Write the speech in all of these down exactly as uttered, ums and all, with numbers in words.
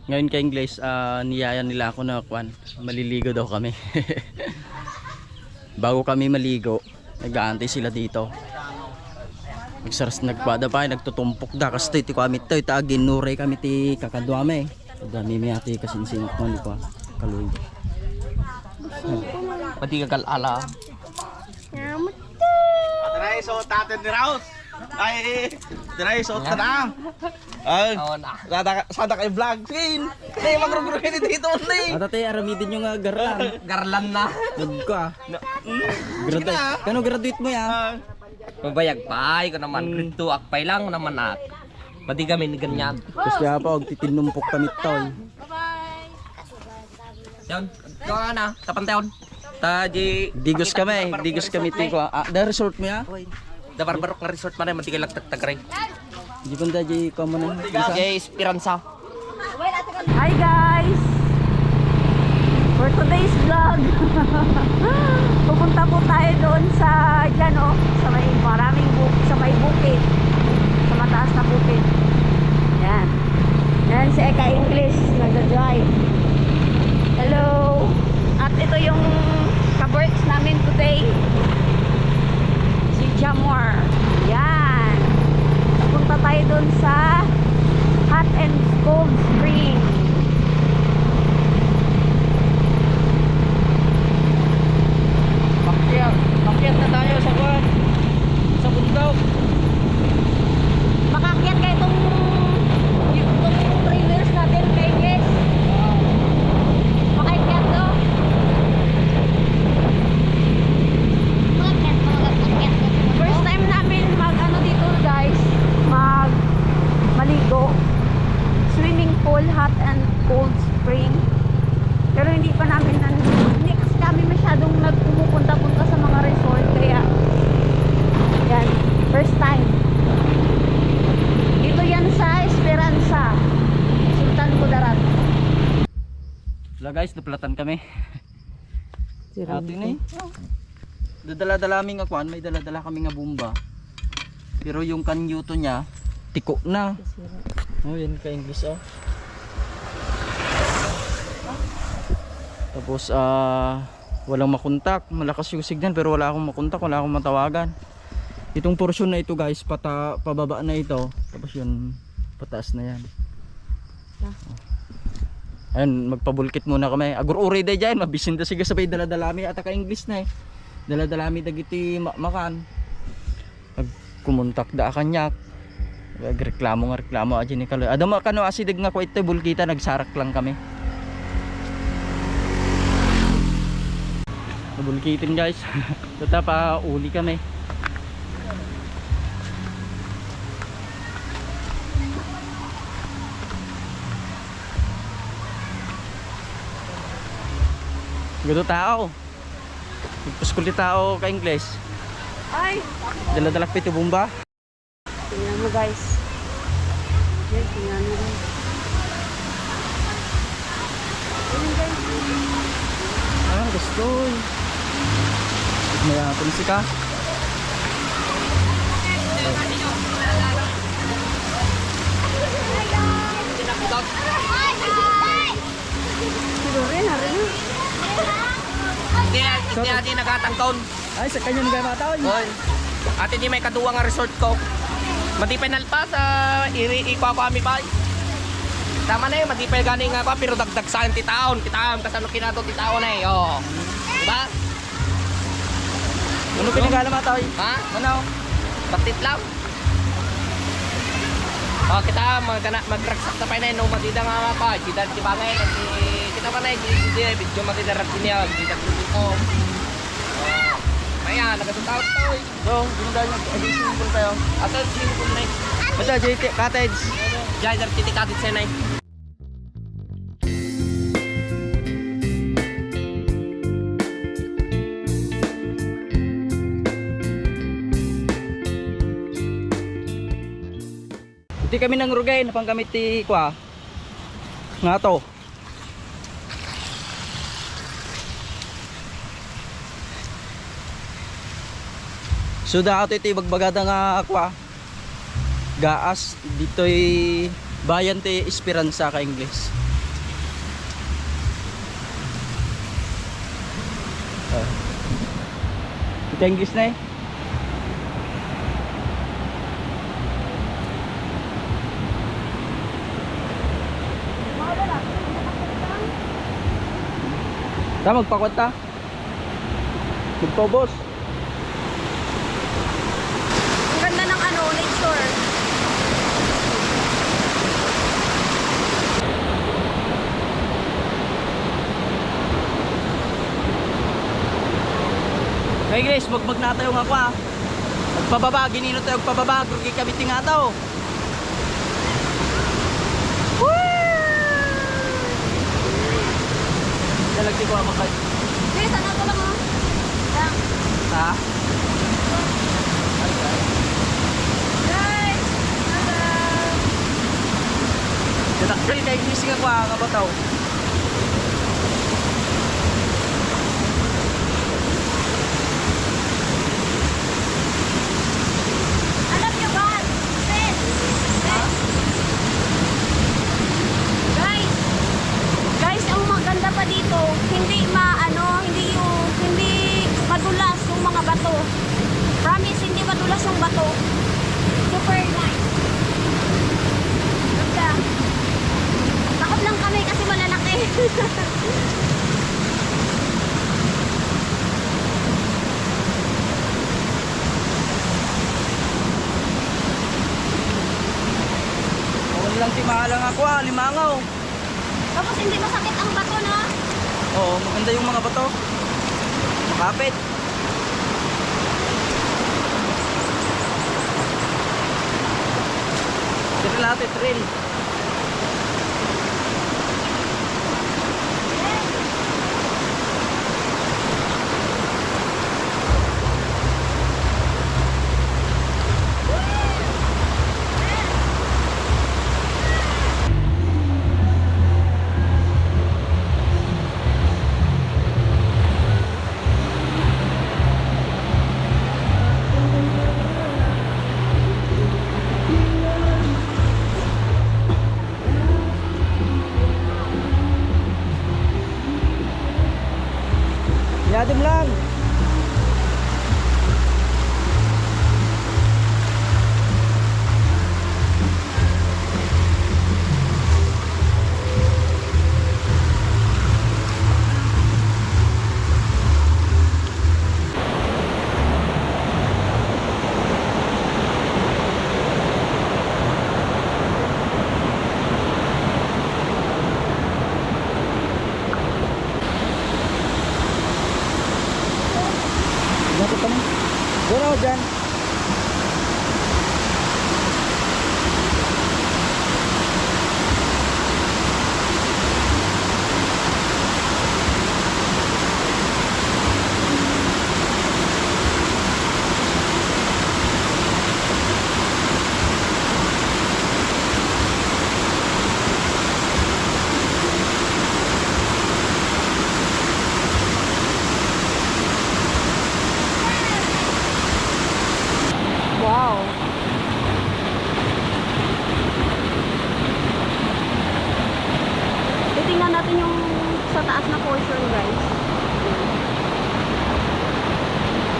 Ngayon ka-Ingles, ah, niyaya nila ako na kwan, maliligo daw kami. Bago kami maligo, nag-aantay sila dito. Nagsaras, nagpada pa, nagtutumpok da. Kastoy ti kuamit to, ita aginuray kami ti kakaduami. Dami mi ati kasinsin ko ni kwa. Kaluy. Pati ka kal-ala. Aray, so taten ni Raus. Ay, aray, so tana. Ay, Oo na. Sada, sada kay vlog. Sin. Ay, magrugrugi ni dito ni. Ata te, aramidin nyo nga garlan. Garlan na. Nagka. Na, mm. Sige Gradu- na. Kano graduate mo ya? Ah. Mabayag pa, ay, ko naman. Hmm. Grade two, akpay lang naman at. Pati kami ni ganyan. Gusto ya pa, og titinumpok kami to, eh. Yan. Ikaw na, tapantayon. Ta, di, Digos kami, digos kami ti kwa. Ah, da resort mo ya? Da Barbarok nga resort man, mati kay lagtagtagray. Di pun da di kwa mo na. Di Esperanza. Hi guys! For today's vlog, pupunta po tayo doon sa, dyan oh, sa may maraming bu- sa may bukid. Sa mataas na bukid. Yan. Yan si Eka English, nagda-drive. Hello! At ito yung kabarks namin today. Si Jamor. Yan. Punta tayo dun sa Hot and Cold Spring. Pakyat, pakyat na tayo sa kwan. Sa bundok. Makakyat kayo itong, itong three wheels natin, kay Jess. Makakyat to. First time namin mag ano dito guys, mag maligo. Swimming pool, hot and cold spring. Pero hindi pa namin nan hindi kasi kami masyadong nagpumupunta-punta sa mga resort kaya yan, first time. Dito yan sa Esperanza, Sultan Kudarat. Wala guys, napalatan kami. Sira Atin dito. Eh. Dadala-dala kami nga kwan, may dala-dala kami nga bomba. Pero yung kanyuto niya, tiko na. Sira. Oh, yan ka English oh. Tapos ah walang makontak, malakas yung signal pero wala akong makontak, wala akong matawagan. Itong portion na ito guys, pata pababa na ito. Tapos yun, pataas na yan. Ah. Ayun, magpabulkit muna kami. Agur-uray day dyan, mabisinda siga sabay dala-dala mi. Ata ka English na eh. Dala-dala mi dagiti ma- makan. Nagkumontak da a kaniak. Nagreklamo nga reklamo a dyan ni Kaloy. Adam kano asideg nga kwet to, bulkita, nagsarak lang kami. Bulkitin guys. Tuta pa uli kami. Gudo tao. Nagpuskol ti tao ka Ingles. Ay! Dala-dalak pito bomba. Tingnan mo guys. Guys, tingnan mo guys. Ayun guys. Ah, gusto. May apon si ka. Siguro rin, hari na. Hindi, hindi, hindi nagatangkaon. Ay, sa kanya mga mataon. Oy. Ate, di may kaduwa nga resort ko. Madi pay nalpas, ah, iri, ikuha ko ami pay. Tama na yun, madi pay gani nga pa, pero dagdag saan ti taon. Kita, kasano kinato ti taon eh, oh. Diba? Ano pinagala mataon? Ha? Ano? Batit lang. Oh, kita, magana, magragsak na pa yun, no, madida nga pa, kita, di ba ngayon, kita pa na, di, di, di, video madida rap niya, di, di, di, oh. Ayan, nagkatutawag to, eh. So, ganda niya, ay, simple tayo. Asa simple na eh? Basta, J T Cottage. Jai, J T Cottage, eh, na eh. Iti kami nangrugay, napan kami ti kua. Nga to. So, da ato iti ibagbagada nga kua. Gaas, ditoy bayan ti Esperanza ka Ingles. English na eh. Ta, magpakuan ta. Magpaubos. Ang ganda ng ano, nature. Hey guys, magbag na tayo nga kwa. Magpababa, ginino tayo, magpababa, rugi kami tinga tao. Woo! Yan, nagtikuha ko kay Guys, ano to lang, oh? Lang. Ha? Guys, hello. Dadakkel kay gising ako, ah, nga bataw. Alam niyo ba, friends, friends, guys, guys, ang maganda pa dito, hindi ma-, ano, hindi yung, hindi madulas yung mga bato. Promise, hindi madulas yung bato. Super nice. Ganda. Takot lang kami kasi malalaki. Bawal lang ti mahalang ako, ah, limangaw. Tapos hindi masakit ang bato, no? Oo, maganda yung mga bato. Makapit. Thrill ate, thrill. Yadim lang. Dapat kami. Wala dyan. Wow. Titingnan natin yung sa taas na portion, guys.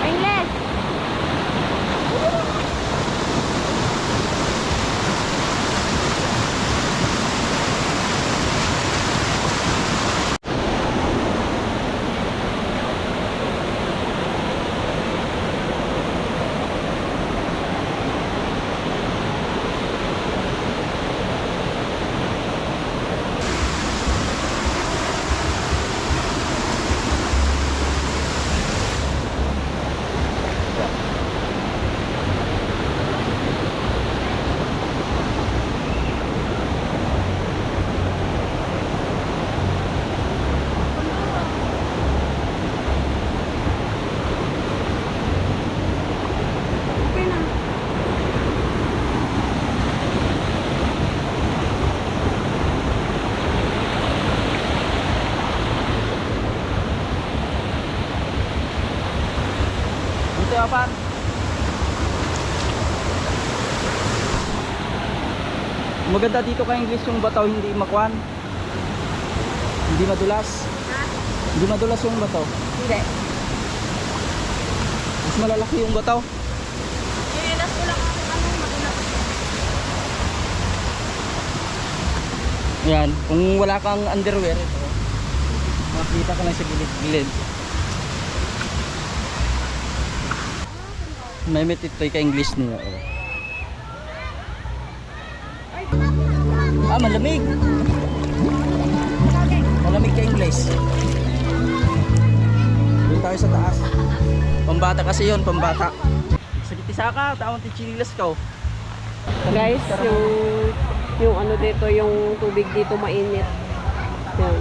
Paingless! Okay na. Dito, Apan. Maganda dito kay English yung bataw, hindi makuan. Hindi madulas. Ha? Hindi madulas yung bato. Hindi. Malalaki yung bataw. Yan, kung wala kang underwear, ito, makita ka lang sa gilid-gilid. May metitroy ka English niya, oh. Ah, malamig. Malamig ka English. Doon tayo sa taas. Pambata kasi yun, pambata. Sakit isa ka, taon ti chinilas ka, oh. Guys, yung, yung ano dito, yung tubig dito mainit. Yan.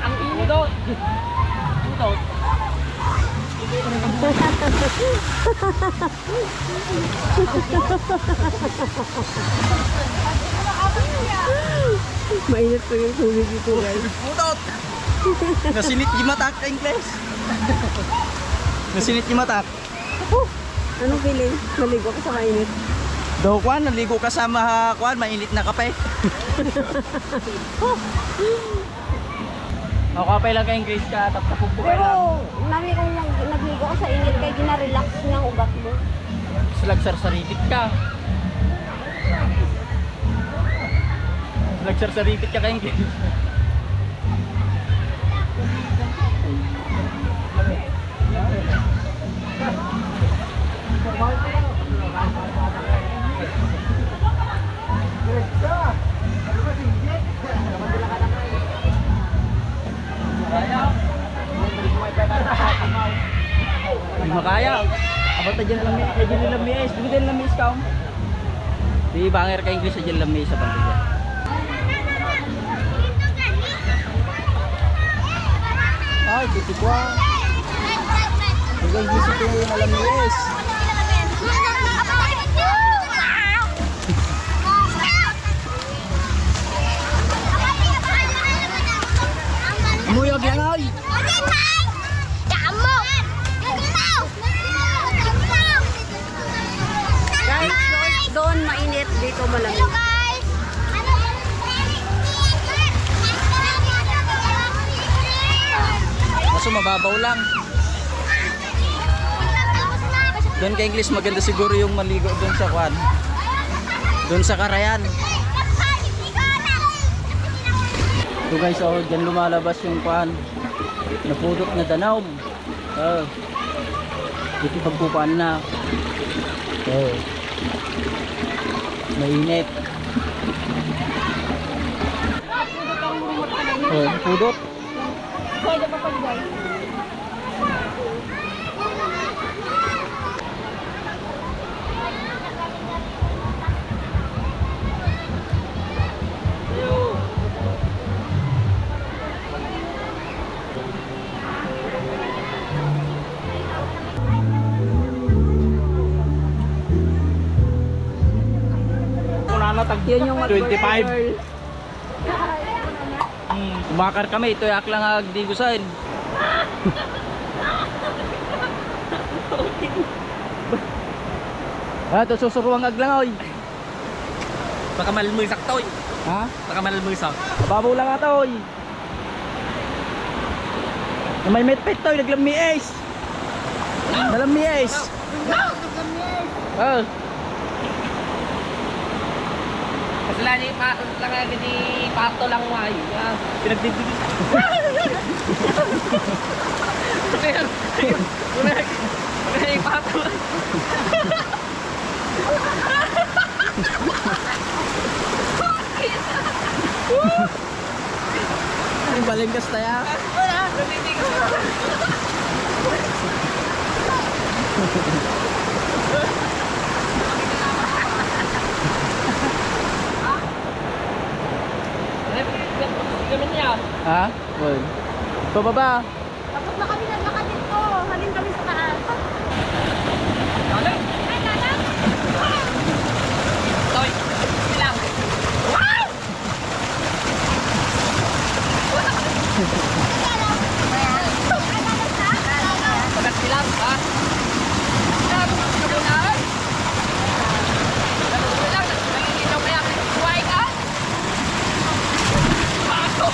Ang init. Udot. Udot. Mainit pa yung tubig dito, guys. Udot. Nasinit di matak ka, Ingles. Nasinit di matak. Anong feeling? Naligo ka sa mainit? Daw, kwan, naligo ka sa ma-, kwan, mainit na kape. Ako pa lang kayong Grace ka, tapos ko pa lang. Pero, nami kung nag-, nagligo ka sa init, kay ginarelax niyang ugat mo. Sulagsarsaripit ka. Sulagsarsaripit ka kayong Grace. Di makaya. Abot na dyan lang, eh, dyan lang, eh, dyan lang, eh, scam. Di banger ka English sa dyan lang, eh, sa pamilya. Ay, titikwa. Ikaw, English ito yung alam ni Yes. Umuyog lang, oy. Guys, doon mainit, dito malamig. Kaso mababaw lang. Doon kay English, maganda siguro yung maligo doon sa kwan. Doon sa Karayan. Ito guys, oh, dyan lumalabas yung kwan. Napudot na danom. Oh. Ito pagkukuan na. Oh. Mainit. Oh, pudot. Yun yung mag-, twenty-five. Hmm, umakar kami, ito yak lang agdigusan. Ah, ito susuruang aglangoy. Baka malmusak to, eh. Ha? Baka malmusak. Babaw lang ato, eh. May metpet to, eh, naglammiis. Naglammiis. Ah. Kasi lang yung pa-, lang nga gini pato lang, why? Ah, pinagdididis. Sir, una, una yung pato lang. Ang baling kasta ya. Wala, nabibig ako. Kami niya. Ha? Oy. Pababa. Tapos na kami naglakad dito. Halin kami sa taas. Lalim. Ay, lalim. Toy, bilang. Wow! Pagkat bilang, ha? Sabi mo, pinabulaan. Sabi mo lang, nalilinaw kaya kayo, buhay ka? Baso!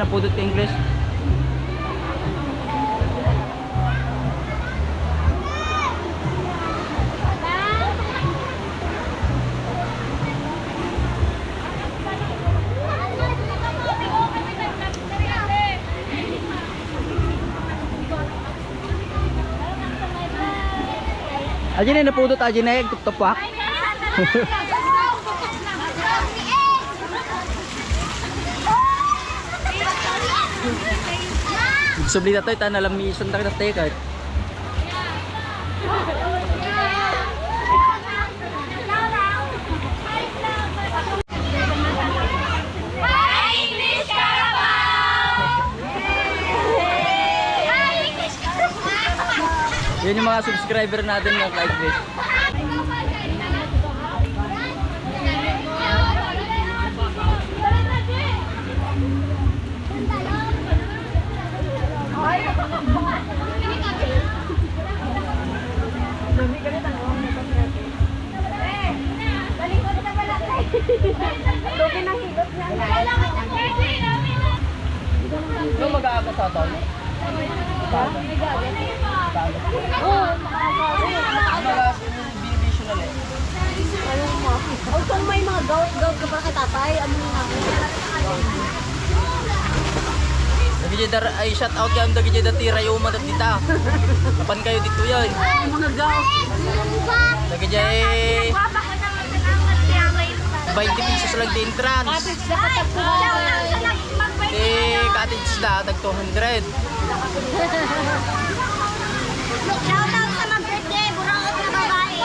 Napudot ti English. Ayan na, napudot, ayan na, agtuptupak. Subli na tayo, ta nalammisan tayo na tekad. Yan yung mga subscriber natin, mga ka-English. No, mag-aaga sa aton. Mag-aaga. Binibision na lang. Ano mo? O, kung may mga gout-gout ka pa kay tatay, ano na? Dagiti dar-, ay, shout out kayo dagiti dati rayuma dagita. Apan kayo dito yan. Mga gout. Dagiti twenty pesos lang di entrance. Cottage na kapag Ti cottage da, tag two hundred. Shout out sa mag-birthday, buraot na babae.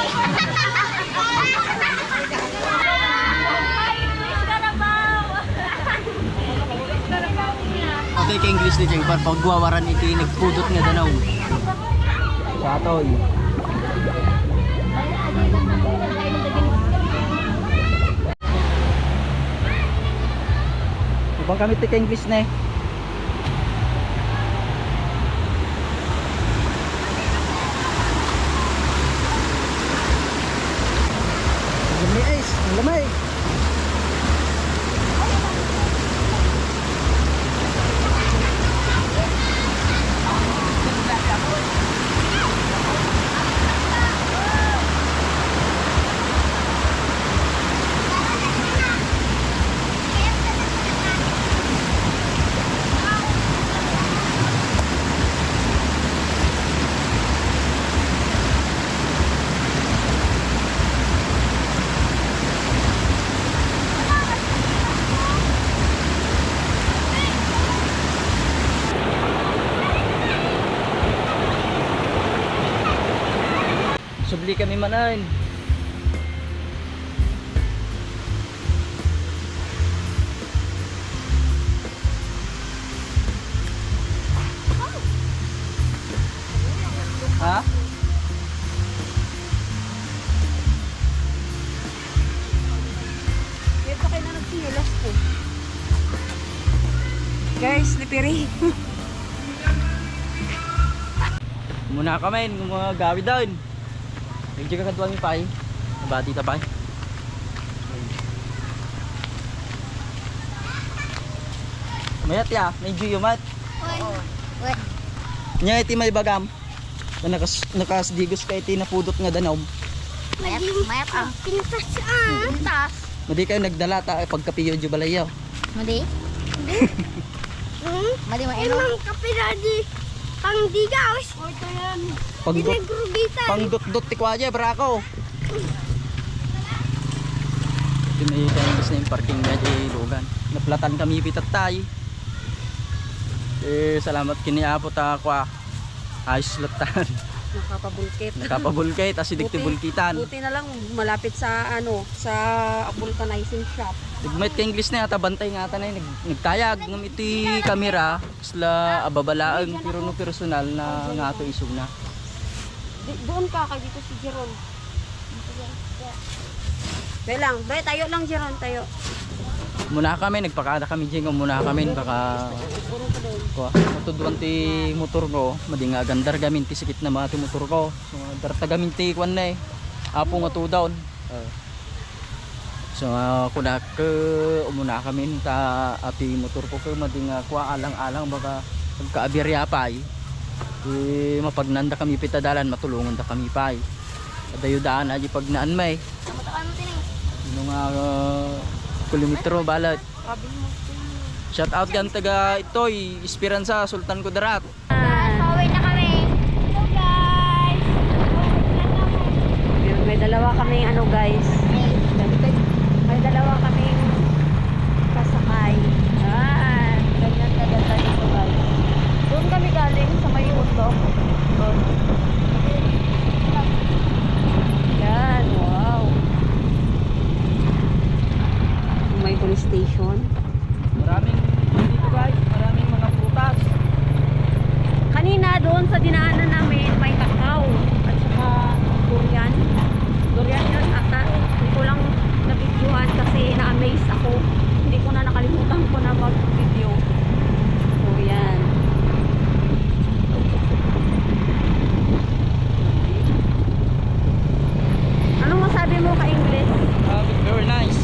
Okay, ka-English ni Jeng, pagwawaran iti nagpudot nga danaw. Sa aton. Ubang kami ti ka-English na eh. Ang lamay, guys. Ang lamay. Subli kami manen. Ha? Kaya pa kayo na nagsinelas ko. Guys, lipiri. Muna kami, mga gawid daw. Medyo kakaduan mi pay. Nabati ta pay. Mayat ya, medyo yumat. Nya iti may bagam. Nakas, nakas digos ka iti napudot nga danom. Mayat, mayat, ah. Pintas, ah. Pintas. Madi kayo nagdala ta pagkapiyo di balayo. Madi? Hmm? Madi maino? Imang kape na di pangdigaw. Pangdot-, pangdotdot ti kuadya, brako. Iti may kaimbes na yung parking na di lugan. Naplatan kami pitatay. Eh, salamat kini Apo ta kua. Ayos latan. Nakapabulkit. Nakapabulkit, acidic ti bulkitan. Buti na lang malapit sa, ano, sa vulcanizing shop. Nagmayat ka English na yata, bantay nga ata na yun. Nag-, nagtayag ngam iti kamera, isla ababalaeng, pero no personal na nga ato isuna. Di, doon ka, kay dito si Jeron. Tayo lang, tayo, tayo lang, Jeron, tayo. Muna kami, nagpakada kami, Jing, muna kami, baka, kuha, matuduan ti motor ko, madi nga agandar gamin, ti sikit na mga ti motor ko. So, darta gamin ti kuwan na eh. Apo nga tudaw. Oh. So, ah, kunak, eh, umuna kami ta api motor ko, eh, madi nga kua alang-alang, baka agkaabiria pay. Eh, mapagnanda kami pita dalan, matulongan da kami pay. Adayo daan, adi pagnaan may. Ano nga, ah, kilometro, balat. Shout out kan taga Itoy, Esperanza, Sultan Kudarat. Guys, pauwi na kami. Hello, guys. Pauwi na kami. Ayan, may dalawa kaming ano, guys. May dalawa kaming kasakay. Ayan, ganyan kaganda dito, guys. Doon kami galing sa may bundok. Doon. Yan, wow. May police station. Maraming dito, guys, maraming mga prutas. Kanina doon sa dinaanan namin, may kakao at saka durian. Durian yun ata. Hindi ko lang nabidyohan kasi na-amaze ako. Hindi ko na, nakalimutan ko na mag-video. So, yan. Anong masabi mo ka English? Ah, very nice.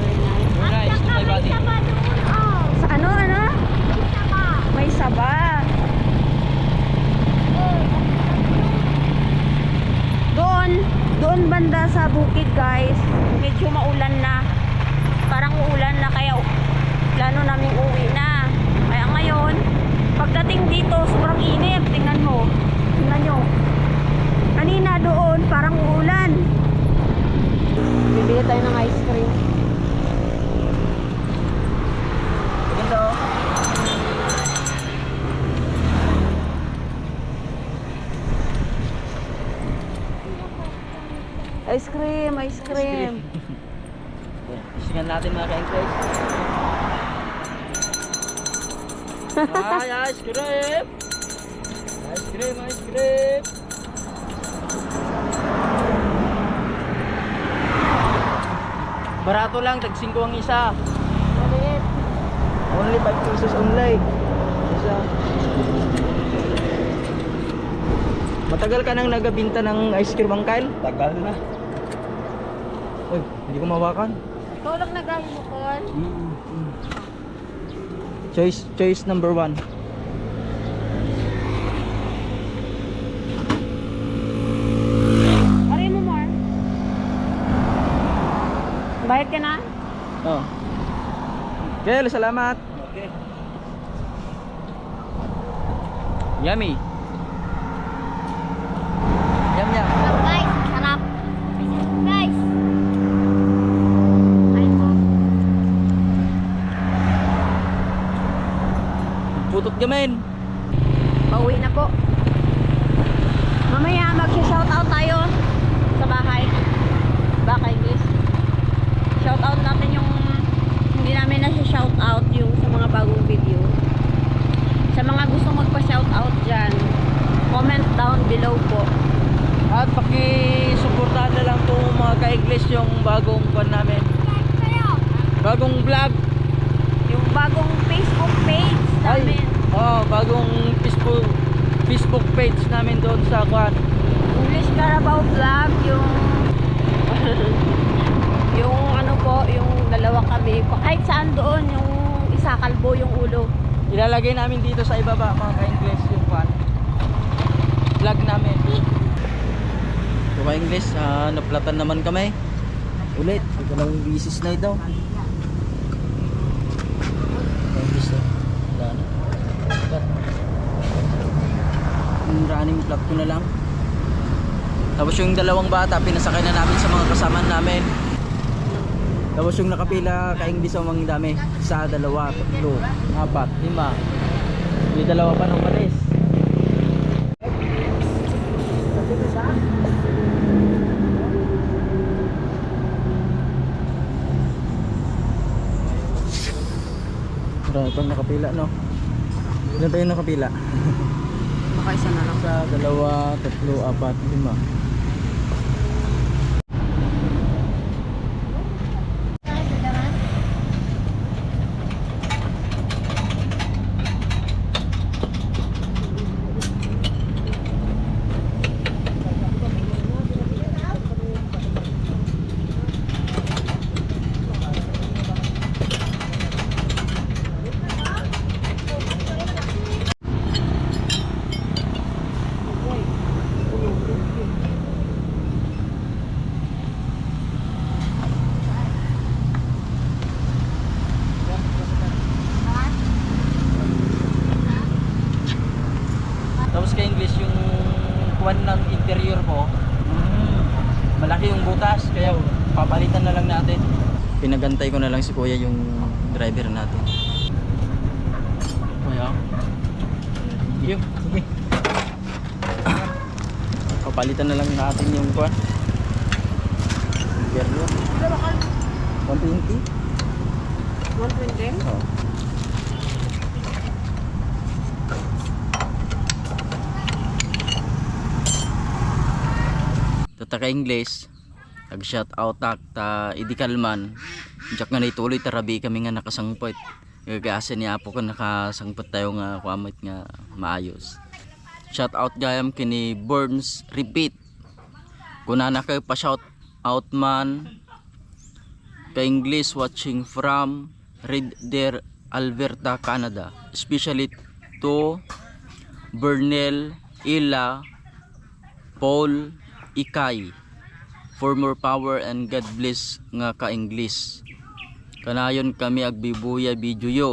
Very nice. Very nice. At saka may sabah doon, oh. Sa ano, ano? May sabah. May sabah. Oh, doon, doon banda sa bukid, guys. Medyo maulan na. Parang uulan na, kaya u-, plano naming uwi na. Kaya ngayon, pagdating dito, sobrang init. Tingnan mo. Tingnan nyo. Kanina doon, parang uulan. Bibili tayo ng ice cream. Maganda, oh. Ice cream, ice cream. Isingan natin, mga ka-English. Ay, ice cream! Ice cream, ice cream! Barato lang, tag singko ang isa. Maliit. Only five pesos only. Isa. Matagal ka nang nagabinta ng ice cream, Uncle? Tagal na. Uy, hindi ko mawakan. Ikaw lang nagahimukon. Mm, mm. Choice, choice number one. Pare mo, Mar. Bayad ka na? Oh. Okay, salamat. Okay. Yummy. Yum, yum. Sarap, guys. Sarap. Guys. Ay, po. Putot gamin. Pauwi na po. Mamaya, magsha-shoutout tayo sa bahay. Baka English. Shoutout natin yung hindi namin na-shoutout, yung sa mga bagong video. Sa mga gusto magpa-shoutout dyan, comment down below po. At pakisuportahan na lang po, mga ka-English, yung bagong kwan namin. Bagong vlog. Yung bagong Facebook page namin. Oo, bagong Facebook, Facebook page namin doon sa kwan. English Carabao Vlog, yung, yung ano po, yung dalawa kami. Kahit saan doon, yung isa kalbo yung ulo. Ilalagay namin dito sa ibaba, mga ka-English, yung kwan. Vlog namin. Mga ka-English, ah, naplatan naman kami. Ulit, ikalawang bisis na ito. Ikalawang bisis na. Wala na. Yung running flat ko na lang. Tapos yung dalawang bata, pinasakay na namin sa mga kasama namin. Tapos yung nakapila, kaing di sa mga dami. Isa, dalawa, tatlo, apat, lima. May dalawa pa nang pares. Marami pang nakapila, no? Ilan tayo nakapila? Baka isa na lang. Isa, dalawa, tatlo, apat, lima. English yung kuwan ng interior ko. Mm. Malaki yung butas, kaya papalitan na lang natin. Pinagantay ko na lang si kuya, yung driver natin. Kuya? Sige, sige. Papalitan na lang natin yung kuwan. Interior. One twenty? One twenty? Oh. Tatta ka English, nag-shout out ak ta idi kalman, diak nga naituloy ta rabii kami nga nakasangpet. Gagasen ni Apo ken nakasangpet tayo nga kuamit nga maayos. Shout out gayam kini Burns Repeat. Kunana kayo pa shout out man ka English watching from Red Deer, Alberta, Canada, especially to Bernel, Ila, Paul, Ikay, for more power and God bless nga ka English. Kanayon kami agbibuya video yo.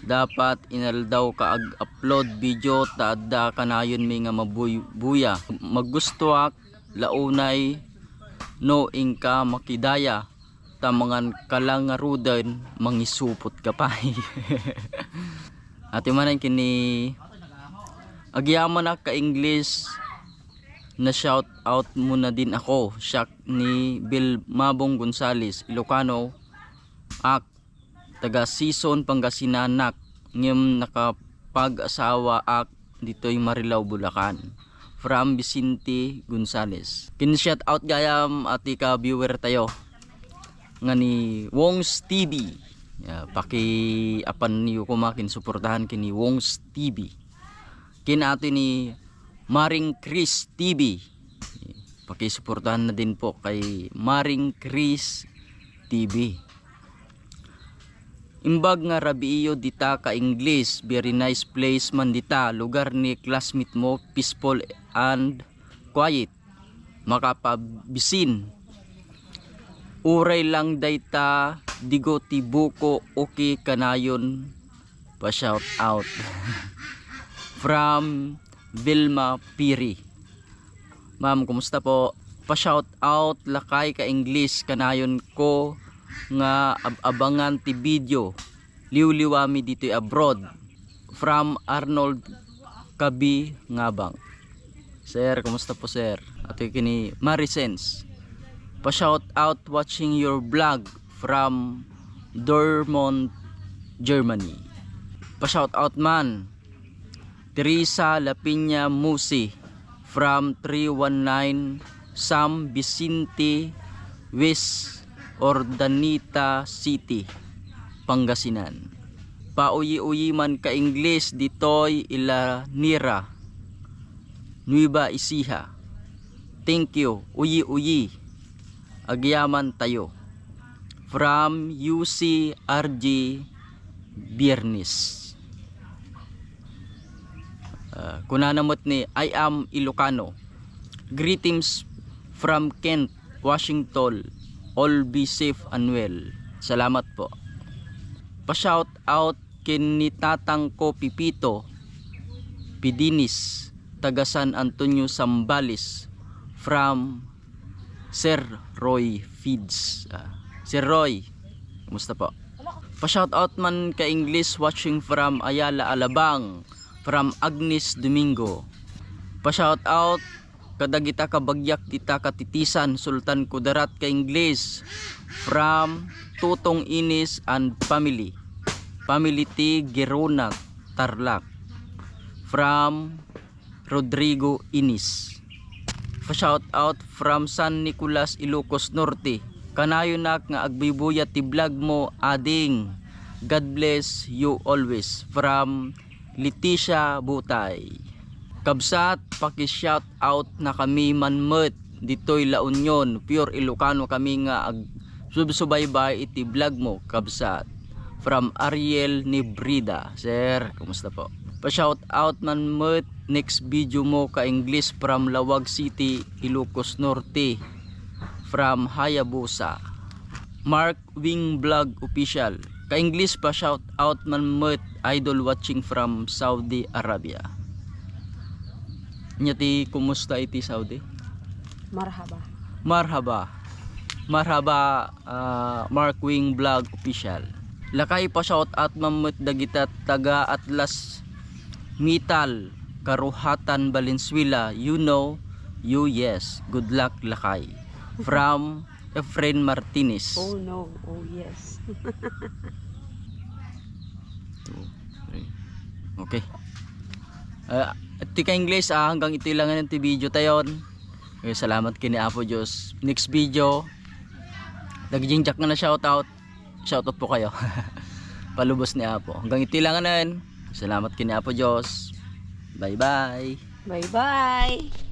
Dapat inaldaw ka ag-upload video ta adda kanayon mi nga mabuy-, buya. Magustuak launay no inka makidaya ta mangan ka lang ngaruden, mangisupot ka pay. Ati manen kini agyamanak ka English, na shout out mo na din ako, siak ni Bill Mabong Gonzales, Ilocano ak, taga Sison, Pangasinan ak, ngem nakapag-asawa ak ditoy Marilao, Bulacan. From Vicente Gonzales. Kin-shout out gayam ati ka viewer tayo nga ni Wong's T V. Ya, paki-apan niyo koma kin suportahan kini Wong's T V. Kin ato ni Maring Chris T V. Pakisuportahan na din po kay Maring Chris T V. Imbag nga rabiiyo dita ka English, very nice place man dita, lugar ni classmate mo, peaceful and quiet, makapabisin. Uray lang dayta, digo ti buko, okay kanayon, pa shout out. From Vilma Piri. Ma'am, kumusta po? Pa shout out lakay ka English kanayon ko nga ab-abangan ti video. Liwliwami ditoy abroad. From Arnold Kabi Ngabang. Sir, kumusta po, sir? Ato kini Marisens. Pa shout out watching your vlog from Dortmund, Germany. Pa shout out man. Teresa Lapiña Musi from three one nine San Vicente West, Urdaneta City, Pangasinan. Pauyi-uyi man ka English ditoy Ilanera, Nueva Ecija. Thank you. Uyi-uyi. Agyaman tayo. From U C R G Biernes. Ah, kunana met ni I am Ilocano. Greetings from Kent, Washington. All be safe and well. Salamat po. Pa-shout out ken ni tatang ko Pipito Pidinis, taga San Antonio, Zambales, from Sir Roy Feeds. Ah, Sir Roy, kumusta po? Pa-shout out man ka English watching from Ayala, Alabang, from Agnes Domingo. Pa-shout out kadagita kabagiak dita katitisan, Sultan Kudarat ka English, from Tutong Inis and family. Family ti Girona, Tarlac. From Rodrigo Inis. Pa-shout out from San Nicolas, Ilocos Norte. Kanayonak nga agbibuya ti vlog mo, ading. God bless you always. From Leticia Butay. Kabsat, paki-shout out na kami man met ditoy La Union. Pure Ilocano kami nga ag-, subsubaybay iti vlog mo, kabsat. From Ariel Nibrida. Sir, kumusta po? Pa-shout out man met next video mo ka English from Laoag City, Ilocos Norte. From Hayabusa. Mark Wing Vlog Official. Ka English pa shout out man met, idol watching from Saudi Arabia. Nya ti kumusta iti Saudi? Marhaba. Marhaba. Marhaba, ah, Mark Wing Vlog Official. Lakay, pa shout out man met dagita taga Atlas Metal, Karuhatan, Valenzuela. You know, you yes. Good luck, Lakay. From Efren Martinez. Oh no. Oh yes. Two, three. Okay. Ah, ti ka English, ah, hanggang iti langan ti video tayon. Okay, salamat kini Apo Dios. Next video, dagiti Jack nga na shout out. Shout out po kayo. Palubos ni Apo. Hanggang iti langanan. Salamat kini Apo Dios. Bye bye. Bye bye.